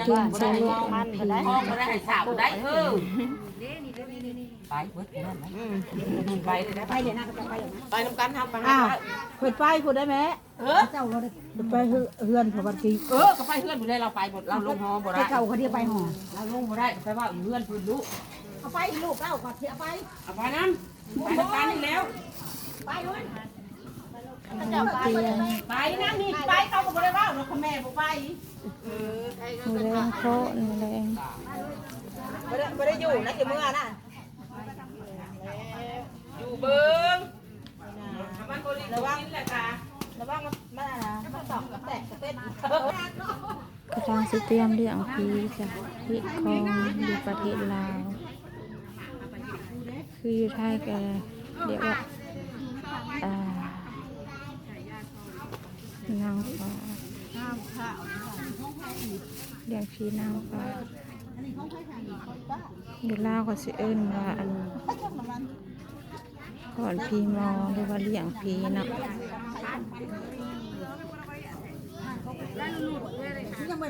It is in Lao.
ຕື່ມໃສ່ລູກອັນຜີ ໄດ້ໃຫ້ສາວໄດ້ ເອີ ໄປເບິດ ໄປເລີຍນະ ໄປນຳກັນ ເຮົາໄປ ອ້າວ ເພິ່ນໄປພຸ້ນໄດ້ແມ່ ເອີ ເຈົ້າບໍ່ໄດ້ໄປເຮືອນເຂົາບັດນີ້ ເອີ ກໍໄປເຮືອນພຸ້ນແຫຼະ ລາວໄປບໍ່ ລາວລົງຫໍບໍ່ໄດ້ ເຂົາກໍໄດ້ໄປຫໍ ລາວລົງບໍ່ໄດ້ ໄປເວົ້າຢູ່ເຮືອນພຸ້ນລູກ ເອົາໄປລູກ ເອົາກໍຊິເອົາໄປ ເອົາໄປນຳ ໄປນຳກັນນີ້ແລ້ວ ໄປເລີຍ ໄປນຳນີ້ ໄປ ເຂົາກໍບໍ່ໄດ້ເວົ້າດອກ ຄັນແມ່ບໍ່ໄປ ເອີ ມື້ແລງເພາະມື້ແລງ ບໍ່ໄດ້ ບໍ່ໄດ້ຢູ່ນະ ຊິເມືອນະ ຢູ່ເບິ່ງ ລະວັງ ລະວັງມັນ ມັນ ອັນນະ ມັນຕອກກະແຕກກະເຕັດ ກະທາງຊິຕຽມລ້ຽງຜີຈ້ະ ຮີດຄອງຢູ່ປະເທດລາວ ຄືຢູ່ໄທກະຮຽກວ່າ ອ່າ ນາງຟ້າ ລ້ຽງຜີນາງຟ້າ ຢູ່ລາວເຂົາຊິເອີ້ນວ່າ ອັນ ກ້ອນຜີມໍ ຫຼືວ່າລ້ຽງຜີເນາະ ເ